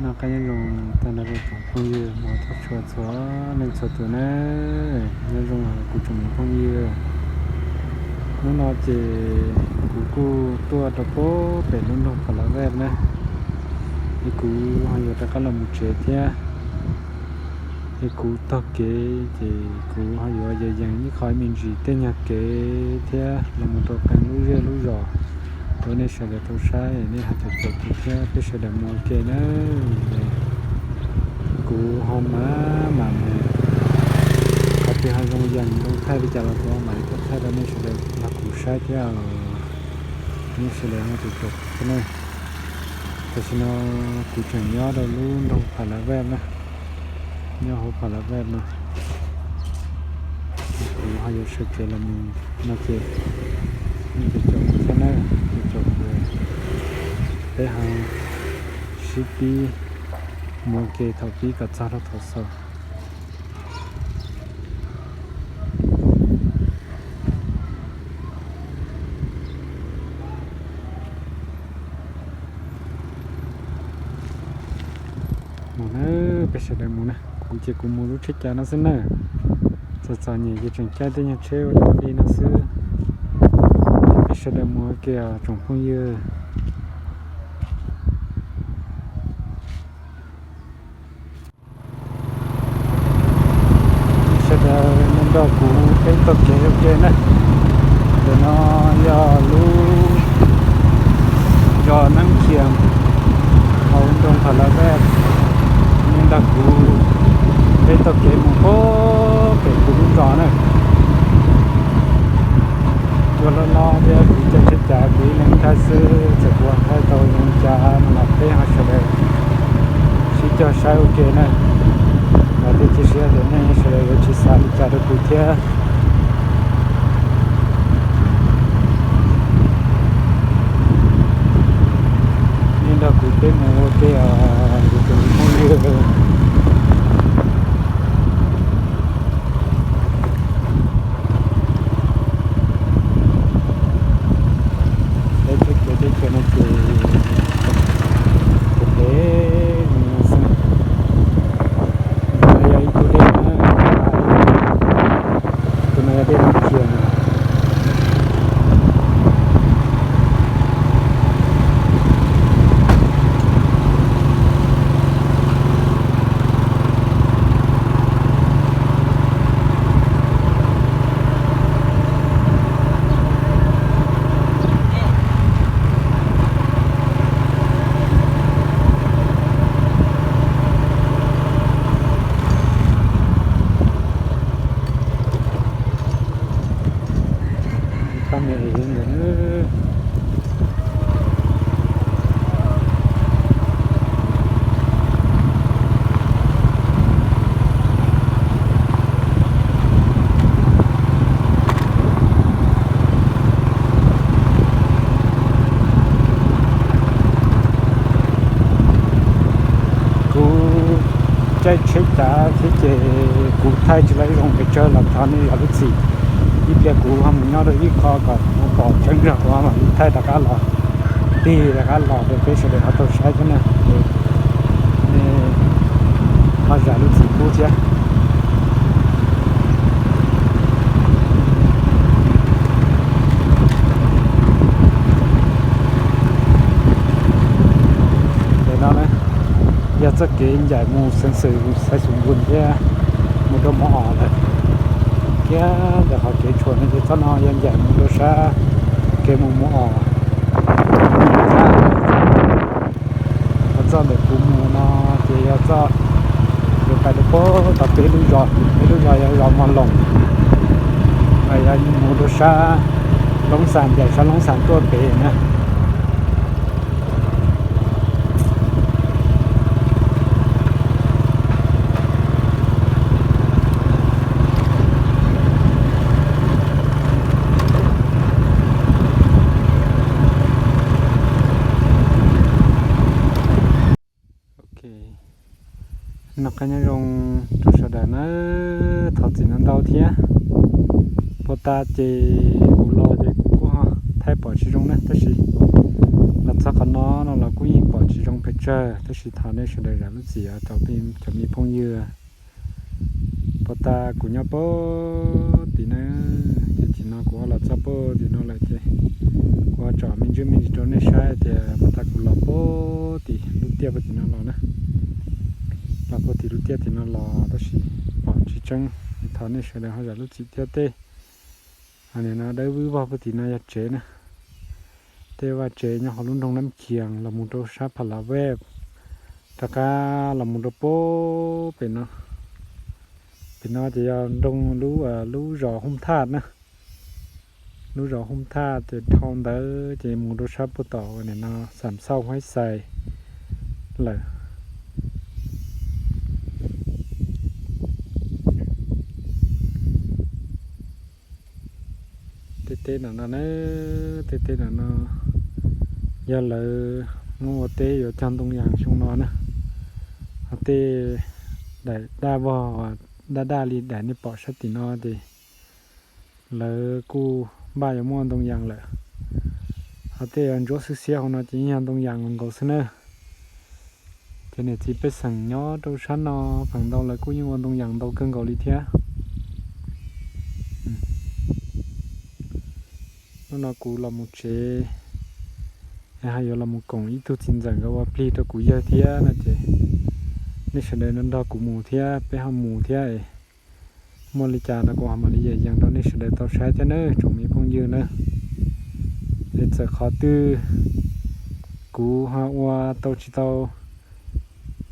Noj qab nyob zoo tag nrho rau tsoom phooj ywg mloog thiab tshua txhua leej txhua tus na, nyob zoo kuv tsoom me phooj ywg. Hnub no ces kuv kuj tuaj rau pem lub nroog Pha La Vej na, es kuv ho yuav rov qab los mus tsev thiab. Es kuv taug kev ces kuv ho yuav yees yees ib qho me ntsis tej nyuag kev thiab los mus rau qee lub zej lub zos rau nej sawv daws tau saib, nej ho caum caum kuv thiab peb sawv daws mus ua ke na. Kuv ho mam mam mus, qhov twg ho zoo yees zoo thaij li cas los kuv mam li tuaj thaij rau nej sawv daws nrog kuv saib thiab. Nej sawv daws ho caum caum kuv thiab na. Tam sim no kuv tseem nyob rau lub nroog Pha La Vej na, nyob hauv Pha La Vej no. Kuv ho yuav sawv kev los mus no ces nej caum caum kuv thiab na, caum caum kuv, peb ho sib pib mus ua ke thaum pib kom txog rau thaum xaus. Mus na, peb sawv daws mus na, kuv ces kuv mus lub tsheb cav no xwb na. Txom txom nyem ces tseem caij tej nyuag tsheb ua dog dig no xwb. Peb sawv daws mus ua ke tsoom phooj ywg. Sawv daws nrog kuv peb taug kev ua ke na. Ntawm no yog lub zos Nab Khias hauv nroog Pha La Vej. Nej nrog kuv peb taug kev mus puag pem kuv lub zos na. Cua loj loj thiab kuv caij tsheb cav kuv ib leeg thaij xwb, txawm kuv thaij tau zoo cas no los peb ho sawv daws sib cog saib ua ke na. Vam thiab cia siab tias nej sawv daws yuav tsis xav li cas rau kuv thiab. Nej nrog kuv peb mus ua ke os kuv tus phooj ywg. Peb teb chaws no ces pem pem xwb. Tus no yog ib tug dej, tus no yog dej Nab Khias. Pab me es ntawd na. Kuv caij tsheb cav thiab ces kuv thaij tsis tau zoo pes tsawg los thov nej zam lub txim. Ib pliag kuv ho mus nyob rau ib qho kom pom tseeb zog kuv mam li thaij rov qab los, tig rov qab los rau peb sawv daws ho tau saib thiab na. Nej ho zam lub txim pub thiab. Ntawm no na yog txoj kev ncaim mus Xeev Xwm, Xaiv Xus Npus thiab mus rau Mus Os lawm. Thiab ntawm qhov kev tshuam no ces txoj no yog ncaim mus rau sab kev mus Mus Os. Ho txoj ntawm kuv mus no ces yog txoj yuav pais rau puag tom peb lub zos, peb lub zos yog zos Mos Loos, mas yog mus rau sab Loob Xas, ncaim sab Loob Xas tuaj pem na. Ok, noj qab nyob zoo rau sawv daws na, thov txim ntau ntau thiab. Puag ta ces kuv los ces kuv kuj ho thaij pom tsis zoo na, tab sis los Txog qhov no no los kuj yeej pom tsis zoo pes tsawg, tab sis thov nej sawv daws zam lub txim os cov me phooj ywg. Puag ta kuv nyob puag tim na, ces tim no kuv ho los txog puag tim no lawm ces kuv ho tsom me ntsis me ntsis rau nej saib tias puag ta kuv los puag tim lub tiaj puag tim no los na. Los puag tim lub tiaj tim no los tab sis pom tsis tseeb, thov nej sawv daws ho zam lub txim thiab tej. Nim no dawb vog puag tim no yog tsev na. Tej vaj tsev nyob hauv lub nroog Nab Khias los mus rau sab Pha La Vej, rov qab los mus rau puag pem no. Pem no ces yog nroog lub, lub zos Hooj Thaj na. Lub zos Hooj Thaj ces dhau ntawd ces mus rau sab puag tom nim no Xam Xauj Haib Xais lawm. Tej teb no no na, tej teb no no yog lawv muab ua teb yuav cog ntoo yas xyoo no na. Ho tej daim daj vog daj daj li daim nej pom sab tim no ces lawv kuj npaj yuav muab ua ntoo yas lawm. Ho tej ntsuab xwb xiab hauv no ces yeej yog ntoo yas nkaus xwb na. Ces niam txiv pej xeem nyob rau sab no feem ntau lawv kuj yeej ua ntoo yas ntau kawg nkaus li thiab. Hnub no kuv los mus tsev, ho yuav los mus koom ib tug txiv ntxawm nkawd ua plig rau kuv yawg thiab no ces nej sawv daws nrog nrog kuv mus thiab peb ho mus thiab es muaj li cas no kuv ho mam li yees rau nej sawv daws tau saib thiab nawb tsoom me phooj ywg nawb. Es txawm qhov twg kuv ho ua tau tsis tau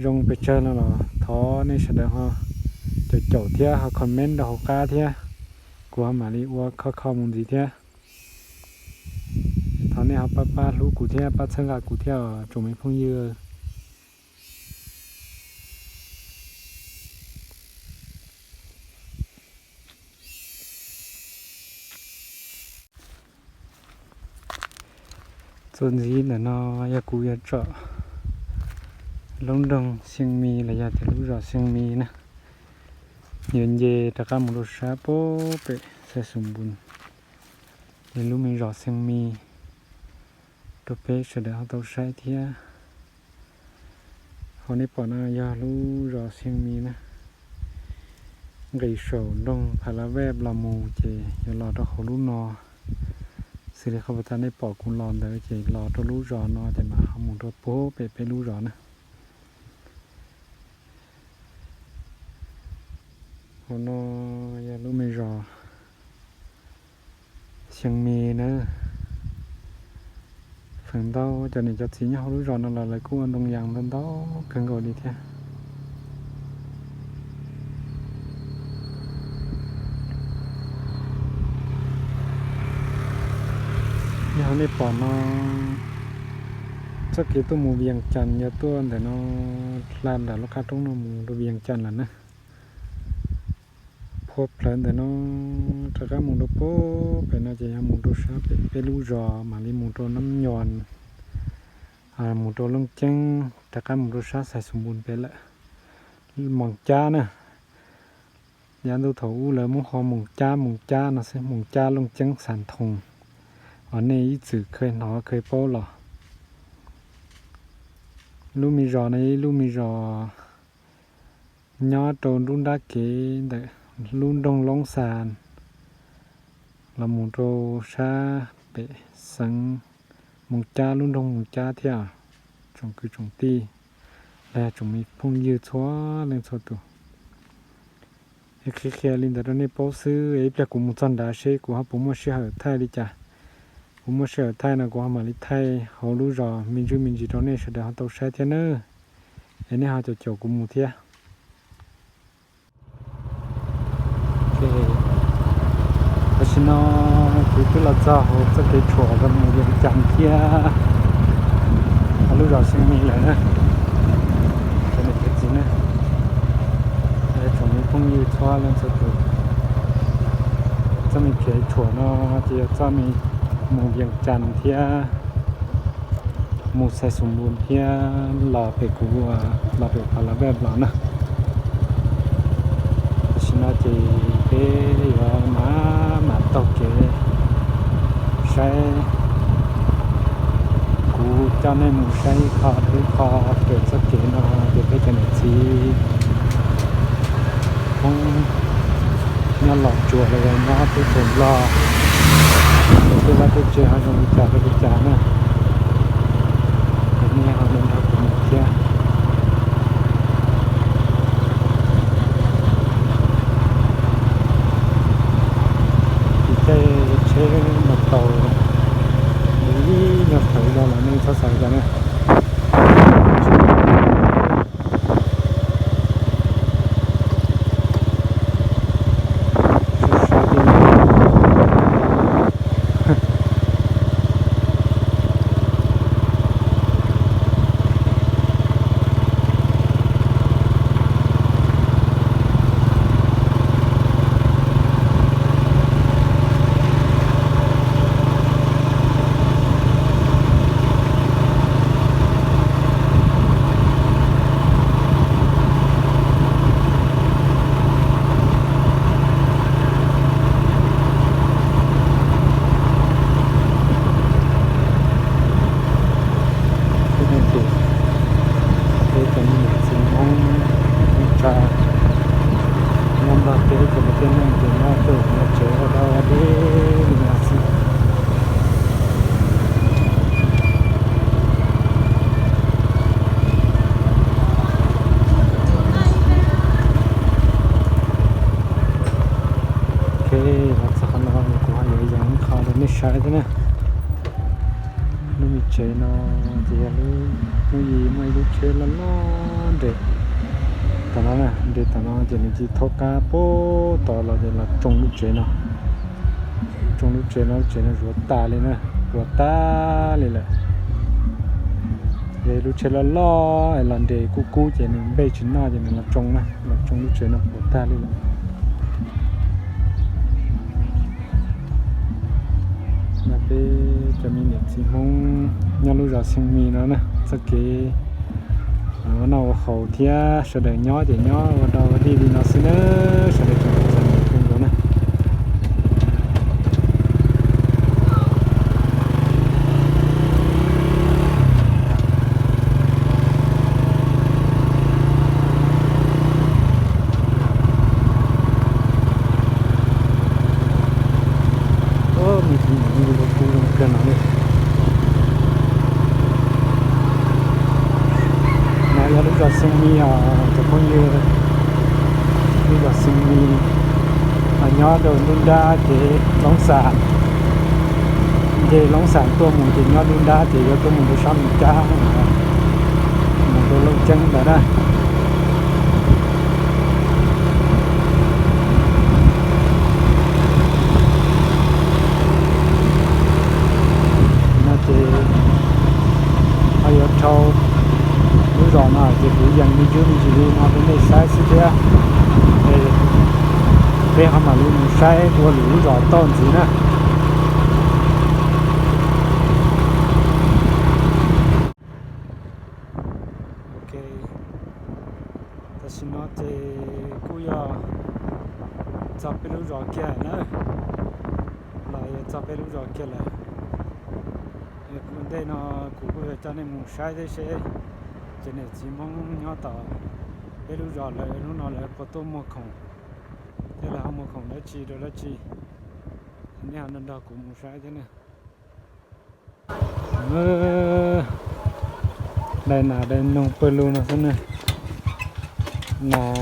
zoo pes tsawg no los thov nej sawv daws ho caum caum thiab ho comment rau hauv qab thiab, kuv ho mam li ua khoj khoj mus ntxiv thiab. Thov nej ho pab pab hlub kuv thiab pab txhawb nqa kuv thiab os tsoom me phooj ywg. Txuas ntxiv ntawm no yog kuv yuav tsom lub nroog Xeev Mis los yog tias lub zos Xeev Mis na. Yuav nce rov qab mus rau sab puag pem Xais Xus Npus, es lub me zos Xeev Mis rau peb sawv daws ho tau saib thiab. Hauv nej pom no yog lub zos Xeev Mis na. Nqis saum nroog Pha La Vej los mus ces yuav los rau hauv lub no. Xws li qhov puag ta nej pom kuv los ntawd ces los rau lub zos no ces mam ho mus rau puag pem peb lub zos na. Hauv no yog lub me zos Xeev Mis na. Feem ntau cov niam cov txiv nyob hauv lub zos no los lawv kuj ua ntoo yas ntau ntau kawg nkaus li thiab. Yog nej pom no, txoj kev tuaj mus Vias Cas yog tuaj ntawm no, hla nram lub qab roob no mus rau Vias Cas lawm na. Phua plawv ntawm no rov qab mus rau puag pem no ces yog mus rau sab pem peb lub zos mam li mus rau Nab Nyos, mus rau Looj Ceeb rov qab mus rau sab Xais Xus Npus pem lawm. Moos Cab na, yav ntuj thaum ub lawv muab ho Moos Cab Moos Cab no xwb, Moos Cab Looj Ceeb Xas Thoos, uas nej ib txwm kheev hnov kheev paub los. Lub me zos no yog ib lub me zos nyob rau nruab nrab kev ntawm lub nroog Loob Xas los mus rau sab pem xeev Moos Cab, lub nroog Moos Cab thiab. Tsoom kwv tsoom tij los yog tsoom me phooj ywg txhua leej txhua tus, qhia qhia li ntawd rau nej paub xwb, ib pliag kuv mus txog nrad seb kuv ho puas muaj sij hawm thaij li cas. Kuv muaj sij hawm thaij no kuv ho mam li thaij hauv lub zos me ntsis me ntsis rau nej sawv daws ho tau saib thiab nawb. Es nej ho caum caum kuv mus thiab. Tam sim no kuv twb los txog hauv txoj kev tshuam uas mus Vias Cas thiab, hauv lub zos Xeev Mis lawm na. Cov niam cov txiv na, tsoom me phooj ywg txhua leej txhua tus, txoj me kev tshuam no ces yog txoj me mus Vias Cas thiab mus Xais Xus Npus thiab los pem kuv, los pem Pha La Vej los na. Tam sim no ces peb yuav mam mam taug kev saib Kuv coj nej mus saib ib qho, ib qho raws txoj kev no ces peb cov niam txiv Hmoob nyob Los Tsuas los yog nyob teb chaws Nplog, tej vaj tej tsev ho zoo li cas li cas na, ces nej ho nrog kuv mus thiab. Ces caij tsheb mus tau ib nyuag tawm los nej txhob xav cas na. Peb cov niam txiv Hmoob neej tsa nyob Nplog teb ces lawv tej neej ces nyob tuaj nyob tsev ua dog ua dig li no xwb. Ok, los txog qhov no kuv ho yuav yees ib qho rau nej saib thiab na. Lub me tsev no ces yog lub, hnub i muaj ib lub tsheb loj loj nres tom no na, nres tom no ces nws cia li thaub qab pem tod los ces los tsoo lub tsev no. Tsoo lub tsev no, lub tsev no zuav tas li na, zuav tas li lawm. Yog lub tsheb loj loj es los nres kub kub ces nws npej tsis noj ces nws los tsoo na, los tsoo lub tsev no zuav tag li lawm. Yog peb cov me niam txiv Hmoob nyob lub zos Xeev Mis no na, txoj kev ua noj ua haus thiab sawv daws nyob ces nyob ua dog ua dig li no xwb na, sawv daws tseem txom nyem kawg nkaus na. Ub, me txiv nyiam lub kub zoo kawg no li. No yog lub zos Xeev Mis os cov phooj ywg, lub zos Xeev Mis, nyob rau nruab nrab kev Loob Xas, nce Loob Xas tuaj mus ces nyob nruab nrab ces yuav tuaj mus rau sab Mes Kab, mus rau Looj Ceeb ntawd na. No ces ho yuav dhau lub zos no ces kuv yees me ntsis me ntsis li no rau nej saib xwb thiab. Peb ho mam li mus saib dua lwm lub zos toj ntxiv na. Ok, tam sim no ces kuj yog txog peb lub zos kiag na, los yog txog peb lub zos kiag lawm. Ua ntej no kuv kuj yuav coj nej mus saib thiab seb cov niam txiv Hmoob nyob tom peb lub zos lawv hnub no lawv puas tuaj muag khoom thiab lawv ho muag khoom dab tsi rau dab tsi. Nej ho nrog nrog kuv mus saib thiab na. Dai nas dai noog pawg lug no xwb na. Nas,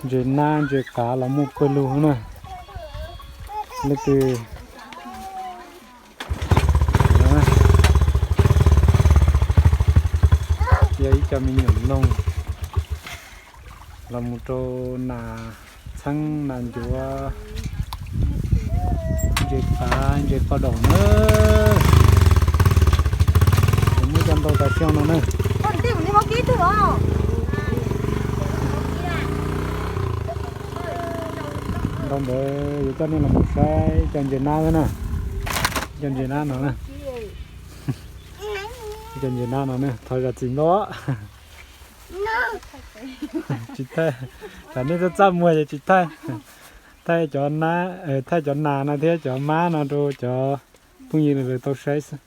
ntses nab ntses qav los muaj pawg lug na. Leej twg yog ib co me nyuam noog los mus rau nas txheeb nas ncuav, ntses qav ntses qos daum na. Kuv muab coj ntau tas xyoo no na. Ntau ntawd yuav coj nej los mus saib cov ntses nab na. Cov ntses nab no na. Cov ntses nab no na, thov zam txim ntau. Tsis thaij, tsam nej txaj txaj muag ces tsis thaij. Thaij cov, thaij cov nas no thiab cov mab no rau cov phooj ywg lawv tau saib xwb.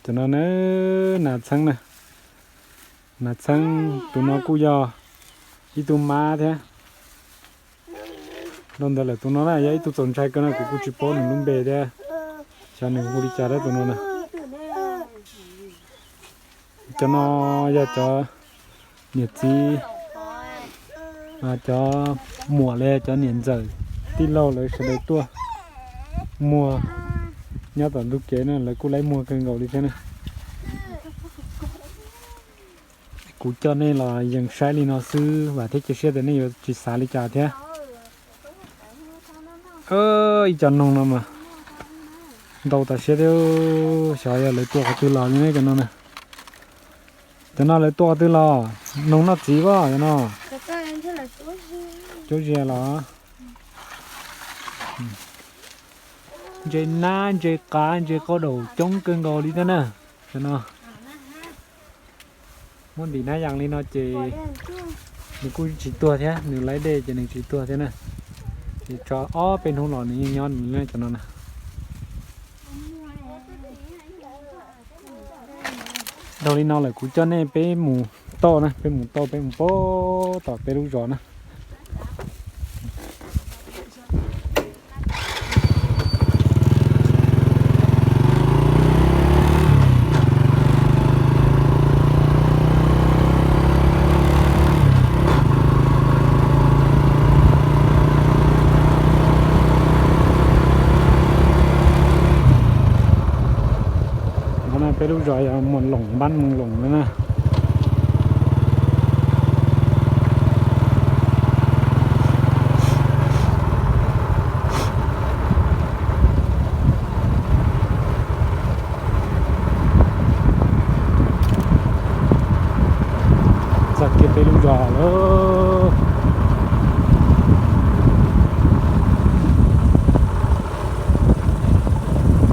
Cov no na, nas txheeb na. Nas txheeb tus no kuj yog ib tug mab thiab. Dhau ntawd lawm tus no na yog ib tug txaus ntshai kawg no, kuv kuj tsis paub nws lub npe thiab, xyov nws hu li cas thiab tus no na. Cov no yog cov niam txiv, cov muam los yog cov niam ntxawm tij laug lawv sawv daws tuaj muag nyob tom ntug kev na, lawv kuj laib muag kawg nkaus li thiab na. Kuv coj nej los yees saib li no xwb, vam thiab cia siab tias nej yuav tsis xav li cas thiab. Ib co noog no mas ntau tas siab thiab, xyov yog lawv tua qhov twg los li ne cov no na. Cov no lawv tua qhov twg los? Noog noj txiv os cov no. Cuab zias los? Ntses nab, ntses qav, ntses qau daum coob kawg nkaus li thiab na. Cov no muab ntim nab yas li no ces nws kuj tsis tuag thiab, nws laib dej ces nws tsis tuag thiab na. Ces tso ob peb hnub los nws yeej nyob nws cov no na. Dhau li no lawm kuv coj nej peb mus toj na, peb mus toj, peb mus pab tom peb lub zos na. No peb lub zos yog Muas Loos, npab Muas Loos no na. Txog kiag peb lub zos lawm.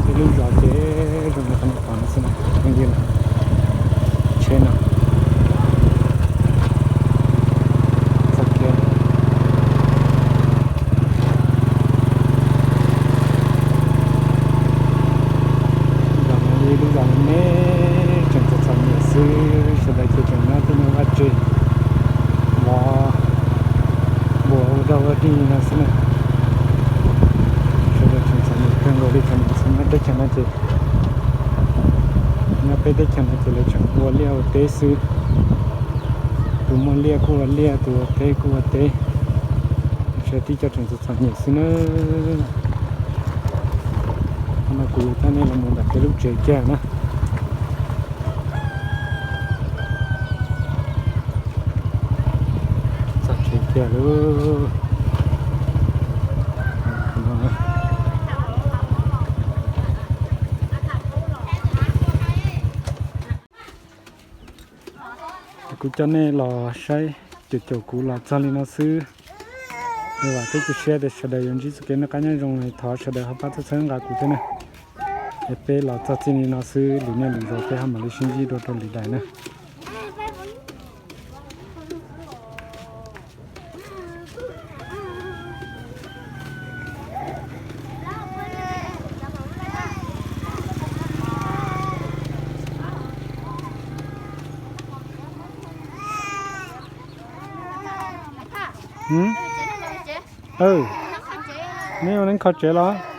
Peb lub zos ces zoo li qhov nej pom no xwb na, phooj ywg na. Tsheb no txog kiag. Zos no yog ib lub zos me me, tseem txom txom nyem xwb, sawv daws ces tseem nyob tej nyuag vaj tse los npuas ua dog ua dig no xwb na. Sawv daws tseem txom nyem kawg nkaus li, tseem txom nyem teb chaws no ces, nyob peb teb chaws no ces lawv tseem ua liaj ua teb xwb. Tus muaj liaj kuj ua liaj, tus ua teb kuj ua teb. Sawv daws tib co tseem txom txom nyem xwb na. Qhov no kuv yuav coj nej los mus ntawm peb lub tsev kiag na. Txog tsev kiag lawm. Kuv coj nej los saib, caum caum kuv los txog li no xwb. Vam thiab cia siab tias sawv daws yuav ntsib txoj kev noj qab nyob zoo, thov sawv daws ho pab txhawb nqa kuv thiab na. Es peb los txog txij li no xwb, lwm niaj lwm zaus peb ho mam li sib ntsib dua rau lwm daim na. Nej ua neeb kho tsev los?